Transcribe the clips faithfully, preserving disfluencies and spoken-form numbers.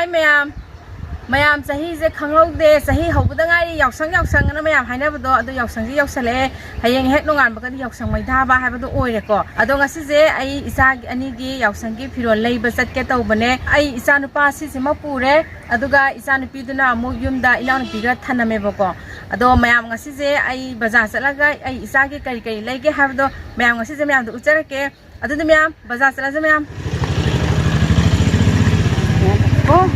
ꯍꯥꯏ ꯃꯌꯥꯝ, ꯃꯌꯥꯝ ꯆꯍꯤꯁꯦ ꯈꯪꯍꯧꯗꯦ, ꯆꯍꯤ ꯍꯧꯕꯗ ꯉꯥꯏꯔꯤ, ꯌꯥꯎꯁꯪ ꯌꯥꯎꯁꯪ ꯑꯅ ꯃꯌꯥꯝ ꯍꯥꯏꯅꯕꯗꯣ, ꯑꯗꯣ ꯌꯥꯎꯁꯪꯁꯦ ꯌꯧꯁꯜꯂꯛꯑꯦ꯫ ꯍꯌꯦꯡ ꯍꯦꯛ ꯅꯣꯡꯉꯥꯟꯕꯒꯗꯤ ꯌꯥꯎꯁꯪ ꯃꯩ ꯊꯥꯕ ꯍꯥꯏꯕꯗꯣ ꯑꯣꯏꯔꯦꯀꯣ꯫ ꯑꯗꯣ ꯉꯁꯤꯁꯦ ꯑꯩ ꯏꯆꯥꯒꯤ ꯑꯅꯤꯒꯤ ꯌꯥꯎꯁꯪꯒꯤ ꯐꯤꯔꯣꯜ ꯂꯩꯕ ꯆꯠꯀꯦ ꯇꯧꯕꯅꯦ꯫ ꯑꯩ ꯏꯆꯥꯅꯨꯄꯥ ꯁꯤꯁꯤꯃ ꯄꯨꯔꯦ, ꯑꯗꯨꯒ ꯏꯆꯥꯅꯨꯄꯤꯗꯨꯅ ꯑꯃꯨꯛ ꯌꯨꯝꯗ ꯏꯅꯥꯎꯅꯨꯄꯤꯒ ꯊꯅꯝꯃꯦꯕꯀꯣ꯫ ꯑꯗꯣ ꯃꯌꯥꯝ ꯉꯁꯤꯁꯦ ꯑꯩ ꯕꯖꯥꯔ ꯆꯠꯂꯒ ꯑꯩ ꯏꯆꯥꯒꯤ ꯀꯔꯤ ꯀꯔꯤ ꯂꯩꯒꯦ ꯍꯥꯏꯕꯗꯣ ꯃꯌꯥꯝ ꯉꯁꯤꯁꯦ ꯃꯌꯥꯝꯗ ꯎꯠꯆꯔꯛꯀꯦ꯫ ꯑꯗꯨꯗꯤ ꯃꯌꯥꯝ ꯕꯖꯥꯔ ꯆꯠꯂꯁꯦ ꯃꯌꯥꯝ꯫ ꯑꯣ꯫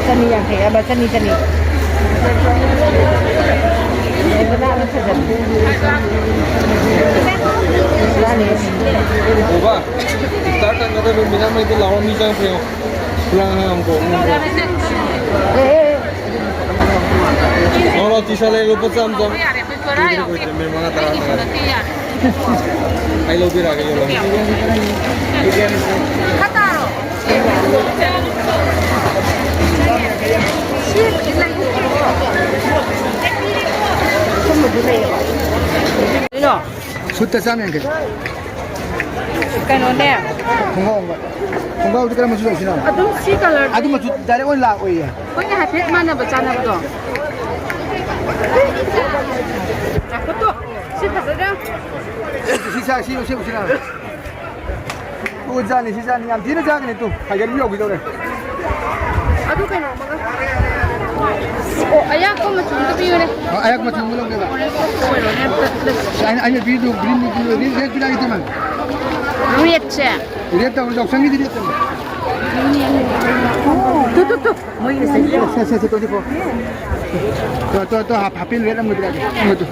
ꯆꯅꯤ ꯌꯥꯡꯈꯩ ꯍꯥꯏꯕ, ꯆꯅꯤ, ꯆꯅꯤ꯫ ꯂꯩꯕꯅ ꯑꯃ ꯐꯖꯕ꯫ ꯃꯥꯅꯦ꯫ ꯎꯕ? ꯏꯐꯇꯥꯔ ꯇꯪꯒꯗꯕ ꯃꯤꯅꯝ ꯍꯩꯗꯣ ꯂꯥꯎꯔ ꯃꯤ ꯆꯪꯉꯛꯄ ꯌꯦꯡꯉꯣ꯫ ꯈꯨꯂꯥꯡ ꯍꯥꯡꯉꯝꯀꯣ꯫ ꯑꯦ, ꯑꯦ, ꯑꯦ꯫ ꯂꯥꯎ, ꯂꯥꯎ, ꯇꯤ ꯁꯥꯔꯠ ꯂꯩ, ꯂꯨꯄꯥ ꯆꯥꯝꯃ, ꯆꯥꯝꯃ꯫ ꯃꯤꯅꯤꯠ ꯃꯉꯥ, ꯇꯔꯥ ꯇꯪ꯫ ꯑꯩ ꯂꯧꯕꯤꯔꯛꯑꯒꯦ, ꯌꯣꯜꯂꯝꯒꯦ꯫ ꯀꯩꯅꯣ? ꯁꯨꯠꯇ ꯆꯥꯝ ꯌꯥꯡꯈꯩ꯫ ꯀꯩꯅꯣꯅꯦ꯫ ꯈꯣꯡꯒ꯭ꯔꯥꯎ ꯑꯃꯒ꯫ ꯈꯣꯡꯒ꯭ꯔꯥꯎꯗꯤ ꯀꯔꯝꯕ ꯃꯆꯨ ꯇꯧꯁꯤꯅꯣ? ꯑꯗꯨꯝ ꯁꯤ ꯀꯂꯔ꯫ ꯑꯗꯨ ꯃꯆꯨ ꯗꯥꯏꯔꯦꯛ ꯑꯣꯏꯅ ꯂꯥꯛꯑꯣꯏꯌꯦ꯫ ꯑꯩꯈꯣꯏꯅ ꯍꯥꯏꯐꯦꯠ ꯃꯥꯟꯅꯕ ꯆꯥꯟꯅꯕꯗꯣ꯫ ꯉꯥꯏꯈꯣ ꯇꯨ, ꯁꯤ ꯐꯖꯗ꯭ꯔꯥ? ꯁꯤ ꯆꯥ-, ꯁꯤ, ꯁꯤ, ꯁꯤ, ꯁꯤ꯫ ꯇꯨ ꯖꯥꯠꯅꯤ, ꯁꯤ ꯖꯥꯠꯅꯤ, ꯌꯥꯝ ꯊꯤꯅ ꯖꯥꯠꯅꯤ ꯇꯨ꯫ ꯍꯥꯏꯒꯠꯄ ꯌꯧꯈꯤꯗꯧꯔꯦ꯫ ꯑꯗꯨ ꯀꯩꯅꯣ ꯑꯃꯒ꯫ ꯑꯣ, ꯑꯌꯥꯛꯄ ꯃꯆꯨ ꯑꯝꯇ ꯄꯤꯌꯨꯅꯦ꯫ ꯑ, ꯑꯌꯥꯛꯄ ꯃꯆꯨ ꯑꯃ ꯂꯧꯒꯦꯕ꯫ ꯑꯣꯔꯦꯟꯖ ꯀꯣꯠꯇꯣ ꯑꯣꯏꯔꯣꯅꯦ, ꯑꯝꯇ ꯄ꯭ꯂꯤꯖ꯫ ꯑꯩꯅ, ꯑꯩꯅ ꯄꯤꯔꯤꯗꯨ ꯒ꯭ꯔꯤꯟ, ꯒ꯭ꯔꯤꯟ ꯔꯦꯗ ꯄꯤꯔꯛꯑꯒꯦ ꯏꯇꯩꯃ꯫ ꯔꯦꯗꯁꯦ? ꯔꯦꯗ ꯇꯧꯔꯣ, ꯌꯥꯎꯁꯪꯒꯤꯗꯤ ꯔꯦꯗ ꯇꯧꯔꯣ꯫ Two, two, two. ꯃꯣꯏꯒꯤꯁꯦ꯫ ꯁꯦ, ꯁꯦ, ꯁꯦ, ꯇ꯭ꯋꯦꯟꯇꯤ ꯐꯣꯔ꯫ ꯇꯣ, ꯇꯣ, ꯇꯣ, ꯍꯥꯞ, ꯍꯥꯞꯄꯦꯟ ꯔꯦꯠ ꯑꯃ ꯄꯤꯔꯛꯑꯒꯦ꯫ ꯑꯃꯗꯨ꯫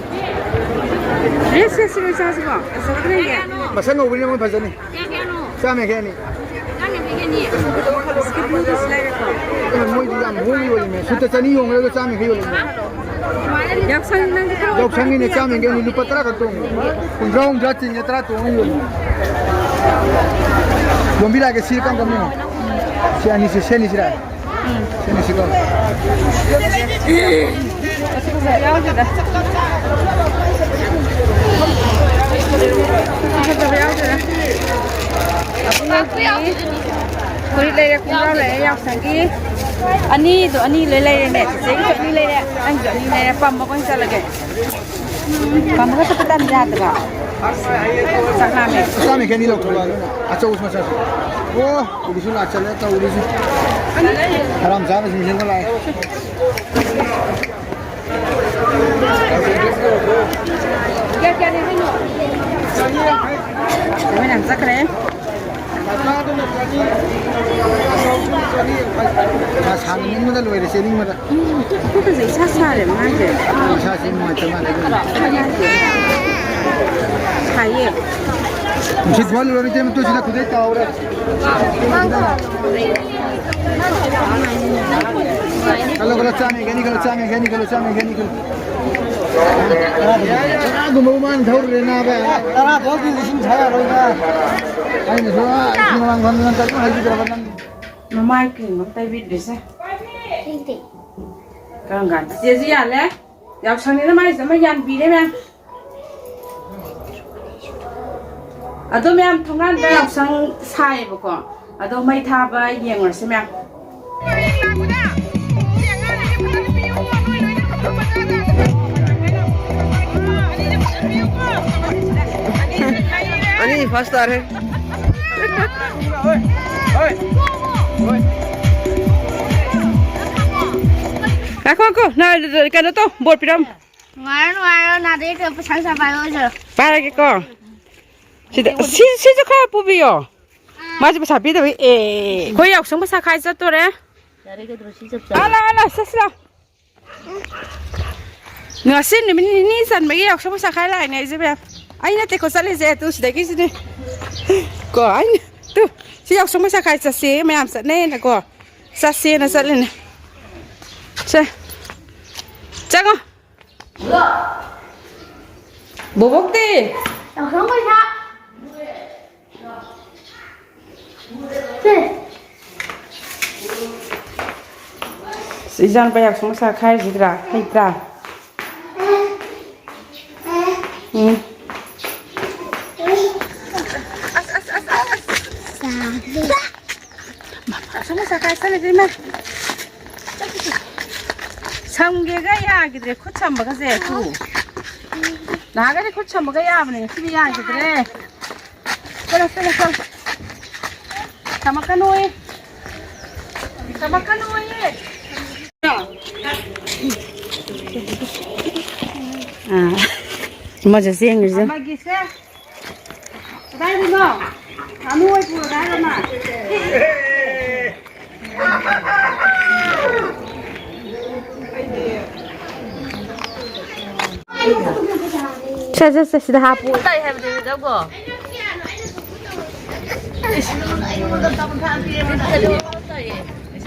ꯔꯦꯠ ꯁꯦꯠꯁꯤꯔꯣ ꯏꯆꯥꯁꯤꯕꯣ? ꯐꯖꯕ ꯂꯩꯌꯦ꯫ ꯃꯁꯛ ꯉꯧꯕꯅꯤꯅ ꯃꯣꯏ ꯐꯖꯅꯤ꯫ ꯆꯥꯝꯃ ꯌꯥꯡꯈꯩ ꯑꯅꯤ꯫ ꯏꯁꯀꯤ ꯕ꯭ꯂꯨꯗꯁꯨ ꯂꯩꯔꯦꯀꯣ꯫ ꯃꯣꯏꯗꯤ ꯌꯥꯝ ꯍꯣꯡꯅ ꯌꯣꯜꯂꯤꯅꯦ꯫ ꯁꯨꯠꯇ ꯆꯅꯤ ꯌꯣꯟꯒꯗꯕꯗꯣ ꯆꯥꯝꯃ ꯌꯥꯡꯈꯩ ꯌꯣꯜꯂꯤꯅꯦ꯫ ꯌꯥꯎꯁꯪ ꯅꯪꯗꯤ ꯈꯔ ꯌꯥꯎꯁꯪꯒꯤꯅꯦ, ꯆꯥꯝꯃ ꯌꯥꯡꯈꯩ ꯑꯅꯤ, ꯂꯨꯄꯥ ꯇꯔꯥ ꯈꯛ ꯇꯣꯡꯉꯦ꯫ ꯍꯨꯝꯗ꯭ꯔꯥ, ꯍꯨꯝꯗ꯭ꯔꯥ ꯆꯤꯡꯉꯦ, ꯇꯔꯥ ꯇꯣꯡꯉ ꯌꯣꯜꯂꯤ꯫ ꯌꯣꯟꯕꯤꯔꯛꯑꯒꯦ, ꯁꯤ ꯀꯔꯝ ꯀꯔꯝꯕꯅꯣ? ꯁꯤ ꯑꯅꯤꯁꯤ, ꯁꯤ ꯑꯅꯤꯁꯤꯔꯥ? ꯁꯤ ꯑꯅꯤꯁꯤꯀꯣ꯫ ꯐꯖꯕ ꯌꯥꯎꯗꯦꯗ꯫ ꯐꯖꯕ ꯌꯥꯎꯗꯦꯗ꯫ ꯑꯕꯨꯡꯉꯣꯒꯤ ꯐꯨꯔꯤꯠ ꯂꯩꯔꯦ, ꯈꯣꯡꯒ꯭ꯔꯥꯎ ꯂꯩꯔꯦ, ꯌꯥꯎꯁꯪꯒꯤ꯫ ꯑꯅꯤꯗꯣ ꯑꯅꯤ ꯂꯣꯏ ꯂꯩꯔꯦꯅꯦ꯫ ꯆꯤꯆꯦꯒꯤꯁꯨ ꯑꯅꯤ ꯂꯩꯔꯦ, ꯑꯩꯒꯤꯁꯨ ꯑꯅꯤ ꯂꯩꯔꯦ꯫ ꯑꯄꯥꯝꯕ ꯑꯣꯏꯅ ꯆꯠꯂꯒꯦ꯫ ꯄꯥꯝꯕꯒ ꯆꯠꯄ ꯇꯟ ꯌꯥꯗ꯭ꯔꯣ? ꯆꯥꯛ ꯂꯥꯝꯃꯦ꯫ ꯆꯥꯝꯃ ꯌꯥꯡꯈꯩ ꯑꯅꯤ ꯂꯧꯊꯣꯛꯂꯛꯑꯣ ꯑꯗꯨꯅ꯫ ꯑꯆꯧꯕ ꯃꯆꯥꯁꯨ꯫ ꯑꯣ, ꯎꯔꯤꯁꯨ ꯂꯥꯛꯆꯜꯂꯦ ꯇꯧꯔꯤꯁꯦ꯫ ꯍꯔꯥꯝ ꯆꯥꯕꯁꯤꯡ ꯁꯦꯝꯕ ꯂꯥꯛꯑꯦ꯫ ꯀꯌꯥ ꯀꯌꯥꯅꯦ ꯍꯥꯏꯅꯣ? ꯃꯣꯏ ꯃꯌꯥꯝ ꯆꯠꯈ꯭ꯔꯦ꯫ ꯃꯥ ꯁꯥꯟꯅꯅꯤꯡꯕꯗ ꯂꯣꯏꯔꯦ, ꯆꯦꯟꯅꯤꯡꯕꯗ꯫ ꯎꯝ, ꯄꯨꯛꯀꯁꯦ ꯏꯁꯥ ꯁꯥꯔꯦ ꯃꯥꯁꯦ꯫ ꯏꯁꯥꯁꯦ ꯅꯨꯡꯉꯥꯏꯇ ꯃꯥꯜꯂꯦ ꯑꯗꯨꯅ꯫ ꯁꯥꯏꯌꯦ꯫ ꯅꯨꯡꯁꯤꯠ ꯐꯨꯍꯜꯂꯨꯔꯣ, ꯏꯆꯦ, ꯃꯇꯨꯁꯤꯅ ꯈꯨꯗꯩ ꯇꯥꯍꯧꯔꯦ꯫ ꯈꯜꯂꯣ, ꯈꯜꯂꯣ, ꯆꯥꯝꯃ ꯌꯥꯡꯈꯩꯅꯤ ꯈꯜꯂꯣ, ꯆꯥꯝꯃ ꯌꯥꯡꯈꯩꯅꯤ ꯈꯜꯂꯣ, ꯆꯥꯝꯃ ꯌꯥꯡꯈꯩꯅꯤ ꯈꯜꯂꯣ꯫ ꯇꯔꯥꯒꯨꯝꯕ ꯃꯃꯥꯡ ꯊꯧꯔꯨꯔꯦ, ꯅꯥꯕ꯫ ꯇꯔꯥ ꯊꯣꯛꯑꯗꯤ ꯂꯤꯁꯤꯡ ꯁꯥ ꯌꯥꯔꯣꯏꯗ꯫ ꯑꯩꯅꯁꯨ, ꯑꯥ, ꯏꯁꯤꯡ ꯃꯃꯥꯡ ꯐꯝꯗꯅ ꯀꯔꯤꯝ ꯍꯥꯏꯕꯤꯗ꯭ꯔꯕ ꯅꯪ꯫ ꯃꯃꯥꯏ ꯀ꯭ꯔꯤꯝ ꯑꯃ ꯇꯩꯕꯤꯗ꯭ꯔꯤꯁꯦ꯫ ꯀꯔꯝ ꯀꯥꯟꯗ? ꯆꯦꯁꯤ ꯌꯥꯜꯂꯦ꯫ ꯌꯥꯎꯁꯪꯅꯤꯅ ꯃꯥꯏꯁꯦ ꯑꯃ ꯌꯥꯟꯕꯤꯔꯦ, ꯃꯌꯥꯝ꯫ ꯑꯗꯣ, ꯃꯌꯥꯝ, ꯊꯣꯡꯒꯥꯟꯗ ꯌꯥꯎꯁꯪ ꯁꯥꯏꯌꯦꯕꯀꯣ꯫ ꯑꯗꯣ, ꯃꯩ ꯊꯥꯕ ꯌꯦꯡꯉꯨꯔꯁꯤ, ꯃꯌꯥꯝ꯫ ꯑꯅꯤ ꯐꯥꯔꯁ ꯇꯥꯔꯦ꯫ ꯉꯥꯏꯈꯣ, ꯉꯥꯏꯈꯣ, ꯅ-, ꯀꯩꯅꯣ ꯇꯧ, ꯕꯣꯔ ꯄꯤꯔꯝꯃꯨ꯫ ꯅꯨꯡꯉꯥꯏꯔꯣ, ꯅꯨꯡꯉꯥꯏꯔꯣ, ꯅꯥꯗ ꯌꯦꯛꯇꯕ ꯄꯩꯁꯥ ꯅꯨꯡꯁꯥ ꯄꯥꯏꯔꯣ ꯑꯣꯏꯖꯔꯣ꯫ ꯄꯥꯏꯔꯒꯦꯀꯣ꯫ ꯁꯤꯗ, ꯁꯤ, ꯁꯤꯁꯨ ꯈꯔ ꯄꯨꯕꯤꯌꯣ꯫ ꯃꯥꯁꯦ ꯄꯩꯁꯥ ꯄꯤꯗꯕꯩ꯫ ꯑꯦ, ꯑꯩꯈꯣꯏ ꯌꯥꯎꯁꯪ ꯄꯩꯁꯥ ꯈꯥꯏ ꯆꯠꯇꯣꯔꯦ꯫ ꯂꯥꯛꯑꯣ, ꯂꯥꯛꯑꯣ, ꯂꯥꯛꯑꯣ, ꯆꯠꯁꯤ ꯂꯥꯛꯑꯣ꯫ ꯉꯁꯤ ꯅꯨꯃꯤꯠ ꯅꯤꯅꯤ ꯆꯟꯕꯒꯤ ꯌꯥꯎꯁꯪ ꯄꯩꯁꯥ ꯈꯥꯏ ꯂꯥꯛꯏꯅꯦ ꯑꯩꯁꯦ, ꯃꯌꯥꯝ꯫ ꯑꯩ ꯅꯠꯇꯦꯀꯣ ꯆꯠꯂꯤꯁꯦ, ꯑꯗꯨ ꯁꯤꯗꯒꯤꯁꯤꯅꯦ꯫ ꯀꯣ, ꯑꯩꯅ, ꯇꯨ, ꯁꯤ ꯌꯥꯎꯁꯪ ꯄꯩꯁꯥ ꯈꯥꯏ ꯆꯠꯁꯦ, ꯃꯌꯥꯝ ꯆꯠꯅꯩꯅꯀꯣ꯫ ꯆꯠꯁꯦꯅ ꯆꯠꯂꯤꯅꯦ꯫ ꯁꯦ, ꯆꯪꯉꯣ꯫ ꯕꯣꯕꯣꯛꯇꯤ? ꯌꯥꯎꯁꯪ ꯄꯩꯁꯥ꯫ ꯁꯦ꯫ ꯏꯆꯥꯅꯨꯄꯥ ꯌꯥꯎꯁꯪ ꯄꯩꯁꯥ ꯈꯥꯏꯔꯤꯁꯤꯗ꯭ꯔꯥ? ꯍꯩꯇ꯭ꯔꯥ? ꯎꯝ꯫ ꯑꯁ, ꯑꯁ, ꯑꯁ, ꯑꯁ, ꯑꯁ꯫ ꯌꯥꯎꯁꯪ ꯄꯩꯁꯥ ꯈꯥꯏ ꯆꯠꯂꯤꯁꯦ, ꯏꯃꯥ꯫ ꯁꯝꯒꯦꯒ ꯌꯥꯈꯤꯗ꯭ꯔꯦ, ꯈꯨꯠ ꯁꯝꯕꯒꯁꯦ, ꯇꯨ꯫ ꯅꯍꯥꯟꯒꯗꯤ ꯈꯨꯠ ꯁꯝꯕꯒ ꯌꯥꯕꯅꯦ, ꯉꯁꯤꯗꯤ ꯌꯥꯈꯤꯗ꯭ꯔꯦ꯫ ꯆꯠꯂꯣ, ꯆꯠꯂꯣ, ꯆꯠꯂꯣ꯫ ꯁꯝꯃꯛꯀꯅꯣꯌꯦ꯫ ꯁꯝꯃꯛꯀꯅꯣꯌꯦ꯫ ꯑꯥ, ꯑꯃꯁꯨ ꯆꯦꯟꯈ꯭ꯔꯤꯁꯦ꯫ ꯑꯃꯒꯤꯁꯦ꯫ ꯀꯗꯥꯏꯗꯅꯣ? ꯉꯥꯅꯨ ꯑꯣꯏ ꯄꯨꯔꯒ ꯍꯥꯏꯔꯣ ꯅꯪ? ꯁꯦ, ꯁꯦ, ꯁꯦ, ꯁꯤꯗ ꯍꯥꯞꯄꯨ꯫ ꯇꯥꯏ ꯍꯥꯏꯕꯗꯨ ꯖꯒꯣ꯫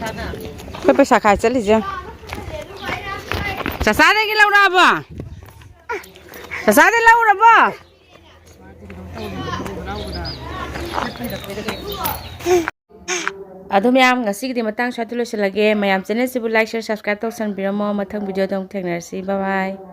ꯑꯩꯈꯣꯏ ꯄꯩꯁꯥ ꯈꯥꯏ ꯆꯠꯂꯤꯁꯦ꯫ ꯆꯆꯥꯗꯒꯤ ꯂꯧꯔꯛꯑꯕꯣ? ꯆꯆꯥꯗꯒꯤ ꯂꯧꯔꯕꯣ? ꯑꯗꯣ ꯃꯌꯥꯝ, ꯉꯁꯤꯒꯤꯗꯤ ꯃꯇꯥꯡ ꯁ꯭ꯋꯥꯏꯗ ꯂꯣꯏꯁꯤꯜꯂꯒꯦ꯫ ꯃꯌꯥꯝ, ꯆꯦꯅꯦꯜꯁꯤꯕꯨ like, share, subscribe ꯇꯧꯁꯟꯕꯤꯔꯝꯃꯣ꯫ ꯃꯊꯪ ꯚꯤꯗꯤꯑꯣꯗ ꯑꯃꯨꯛ ꯊꯦꯡꯅꯔꯁꯤ꯫ Bye bye꯫